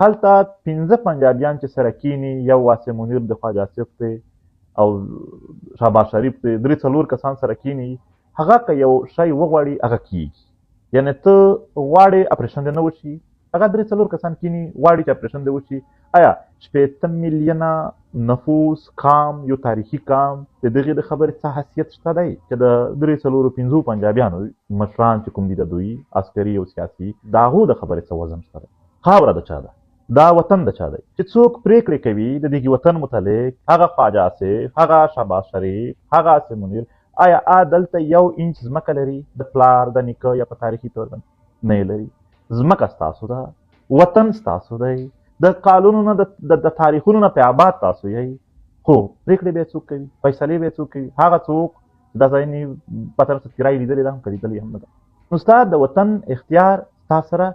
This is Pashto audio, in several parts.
هلته پنځه پنجابیان چې سره کینی، یو عاصم منیر د خواجه آصف دی او شهباز شریف دی، درې څلور کسان سره کینی، هغه که یو شی وغواړي هغه کیږي. یعنی ته غواړې اپریشن دې نه وشي، هغه درې څلور کسان کینی غواړي چې اپریشن دې وشي. آیا 60 میلیونه نفوس کام، یو تاریخي کام، د دغې د خبرې څه حیثیت شته دی چې د درې څلورو پنځو پنجابیانو مشران چې کوم دي د دوی عسکري او سیاسي، د هغو د خبرې څه وزن شته دی؟ خاوره د چا ده؟ دا وطن د چا دی؟ چې څوک پرېکړې کوي د دغې وطن متعلق، هغه خواجه آصف، هغه شهباز شریف، هغه عاصم منیر، آیا آ دلته یو انچ ځمکه لري د پلار د نیکه یا په تاریخي طور باندې؟ نه یې لري. ځمکه ستاسو ده، وطن ستاسو دی، د کالونو نه د تاریخونو نه په آباد تاسو یئ، خو پرېکړې به څوک کوي؟ فیصلې به څوک کوي؟ هغه څوک دا ځای نه پته نشته کرایې لیدلې ده هم که لیدلې هم نه ده. نو ستا د وطن اختیار ستا سره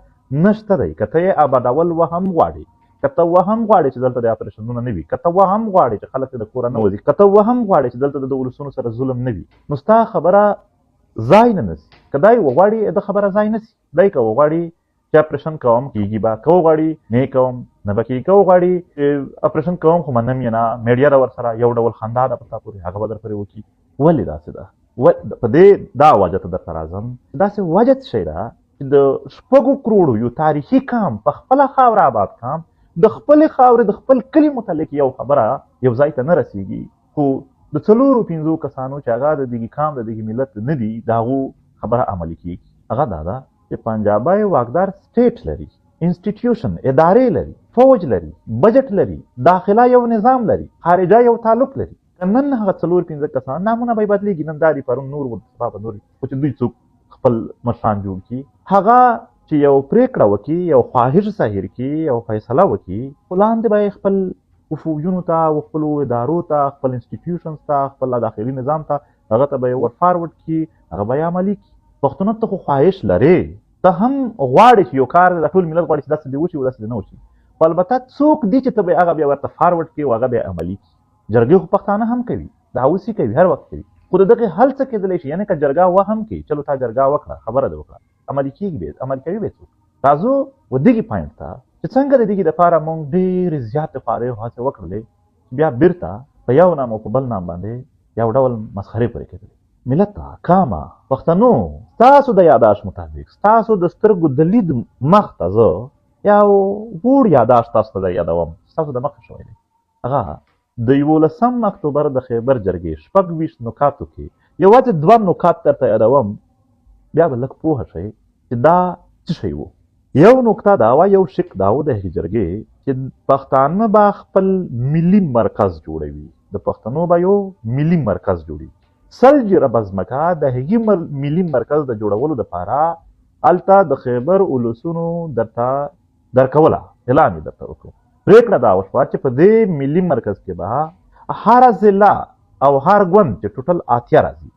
نشته دی. که ته یې آبادول و هم غواړې، که ته و هم غواړې چې دلته د اپریشنونه نه وي، که ته و هم غواړې چې خلک د کوره نه وځي، که ته و هم غواړې چې دلته د ولسونو سره ظلم نه وي، نو ستا خبره ځای نه نسی. که دی وغواړي د خبره ځای نسی. دی که وغواړي چې اپریشن کوم کیږي به، که وغواړي نه کوم نه به کیږي، که وغواړي اپریشن کوم خو منم یې نه، میډیا ده ورسره یو ډول خندا ده په تا پورې، هغه به در پورې وکړي. ولې داسې ده؟ په دې دا وجه ته درته راځم، داسې وجه څه شی ده چې د 6 کروړو یو تاریخي کام په خپله خاوره آباد کام د خپلې خاورې د خپل کلي متعلق یو خبره یو ځای ته نه رسیږي، خو د څلورو پنځو کسانو چې هغه د دغې کام د دغې ملت نه دي د هغو خبره عملي کیږي. هغه دا ده چې پنجابی واکدار سټیټ لري، انسټیټیوشن ادارې لري، فوج لري، بجټ لري، داخله یو نظام لري، خارجه یو تعلق لري. که نن هغه څلور پنځه کسان نامونه به یې بدلېږي، نن دا دي پرون نور و سبا به نور وي، خو چې دوی څوک خپل مشران جوړ کړي، هغه چې یو پرېکړه وکړي، یو خواهش ظاهر کړي، یو فیصله وکړي، خو لاندې به یې خپل فوجونو ته او خپلو ادارو ته، خپل انسټیټیوشنز ته، خپل داخلي نظام ته، هغه ته به یې ورفارورډ کړي، هغه به یې عملي کړي. پښتونه ته خو خواهش لرې، ته هم غواړې چې یو کار د ټول ملت غواړي چې داسې دې وشي او داسې دې نه وشي، خو البته څوک دي چې ته به هغه بیا ورته فارورډ کړې او هغه بیا عملي کړي. جرګې خو پښتانه هم کوي، دا اوس یې کوي، هر وخت کوي، خو د دغې حل څه کېدلی شي؟ یعنې که جرګه وه هم کوي، چلو تا جرګه وکړه، خبره دې وکړه، عملي کېږي به، عمل کوي به څوک؟ راځو و دغې پوینټ ته چې څنګه د دغې دپاره موږ ډېرې زیاتې خوارۍ او هڅې وکړلې، بیا بیرته په یو نام او په بل نام باندې یو ډول مسخرې پورې کېدلې. ملت کامه پښتنو، ستاسو د یاداش مطابق، ستاسو د سترګو د لید مخ ته زه یو ووړ یاداش تاسو ته یادوم، ستاسو د مخه شوی دی. هغه د 11 اکتوبر د خیبر جرګې 26 نکاتو کې یوازې 2 نکات درته یادوم، بیا به لږ پوه شئ چې دا څه شی وو. یو نکته دا وه، یو شق دا و د هغې جرګې چې پښتانه به خپل ملي مرکز جوړوي، د پښتنو به یو ملي مرکز جوړوي. 100 جریبه ځمکه د هغې ملي مرکز د جوړولو دپاره هلته د خیبر ولسونو درته درکوله، اعلان یې درته وکړو. پرېکړه دا وشوه چې په دې ملي مرکز کې به هره ضلع او هر ګوند چې ټوټل 80 راځي،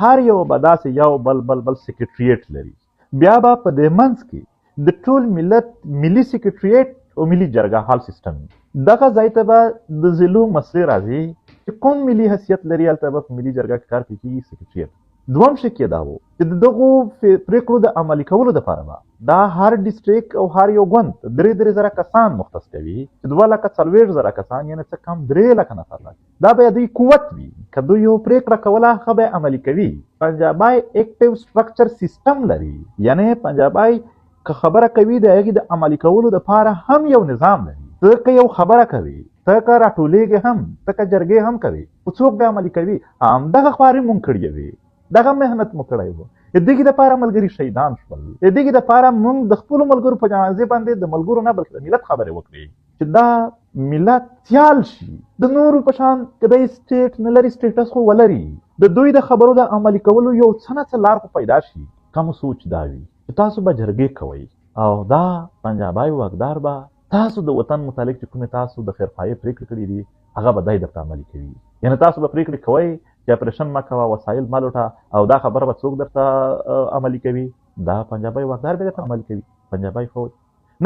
هر یو به داسې یو بل بل بل سیکرټریټ لري. بیا به په دې منځ کې د ټول ملت ملي سیکرټریټ او ملي جرګه هال سیستم وي. دغه ځای ته به د ضلعو مسلې راځي چې کوم ملي حیثیت لري، هلته به په ملي جرګه کې کار پرې کېږي سیکرټریټ. دوم شق یې دا و چې د دغو پرېکړو د عملي کولو دپاره به دا هر ډسټریکټ او هر یو ګوند 3-3 زره کسان مختص کوي، چې 2,40,000 کسان، یعنې څه کم 3 لکه نفر راځي. دا به دوی قوت وي، که دوی یو پرېکړه کوله هغه به عملي کوي. پنجابی اکټیو سټرکچر سیستم لري، یعنې پنجابی که خبره کوي د هغې د عملي کولو دپاره هم یو نظام لري. ته که یو خبره کوي، ته که راټولېږې هم، ته که جرګې هم کوي، خو څوک به عملي کوي؟ همدغه خواري مونږ کړې وې، دغه محنت مو کړی و، د دغې دپاره ملګري شهیدان شول، د دغې دپاره مونږ د خپلو ملګرو په جنازې باندې د ملګرو نه بلکې د ملت خبرې وکړې چې دا ملت سیال شي د نورو په شان. که دی سټیټ نه لري، سټیټس خو ولري، د دوی د خبرو د عملي کولو یو څه نه څه لار خو پیدا شي. کم سوچ دا وي چې تاسو به جرګې کوئ او دا پنجابی واکدار به تاسو د وطن متعلق چې کومې تاسو د خیرخواهۍ پرېکړې کړې دي هغه به دی درته عملي کوي. یعنې تاسو به پرېکړې کوئ چې اپریشن مه کوه، وسایل مه لوټه، او دا خبره به څوک درته عملي کوي؟ دا پنجابی واکدار به درته عملي کوي، پنجابی فوج.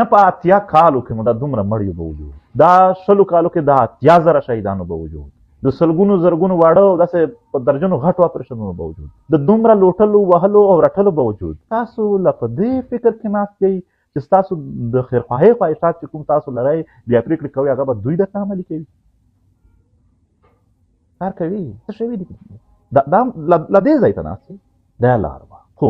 نه په 80 کالو کې مو دا دومره مړیو به وجود، دا 20 کالو کې دا 80,000 شهیدانو به وجود، د سلګونو زرګونو واړه او داسې په درجنو غټو اپریشنونو به وجود، د دومره لوټلو وهلو او رټلو به وجود، تاسو له په دې فکر کې ناست یئ چې چې ستاسو د خیرخواهۍ خواهشات چې کوم تاسو لرئ بیا پرېکړې کوئ، هغه به دوی درته عملي کوي. کار کوي، څه شوي دي؟ دا له دې ځای ته ناست دا لار وه، خو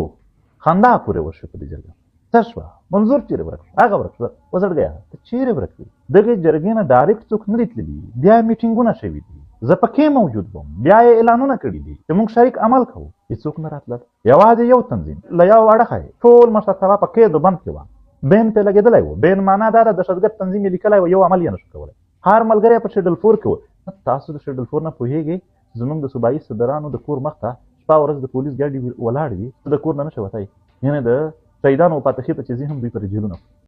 خندا پورې وشوه په دې جرګه. څه شوه؟ منظور چیرې ورک شو؟ هغه ورک شو. وزړګیه ته چیرې ورک وې؟ دغې جرګې نه ډایرکټ څوک نه دي تللي، بیا میټینګونه شوي دي، زه پکې موجود وم، بیا یې اعلانونه کړي دي چې موږ شریک عمل کوو. هېڅوک نه راتلل، یوازې یو تنظیم له یو اړخه یې ټول مشرتابه په قید و بند کې وه، بین پرې لګېدلی و. بین معنا دا ده دهشتګرد تنظیم یې لیکلی و، یو عمل یې نه شو کولی. هر ملګری په شیډل فور کې و. تاسو د شیډل فور نه پوهېږئ؟ زموږ د صوبایي صدرانو د کور مخته شپه ورځ د پولیس ګاډي ولاړ وي، ته د کور نه نشې وتی. یعنې د شهیدانو پاتخې ته چې ځي هم دوی پر جیلونه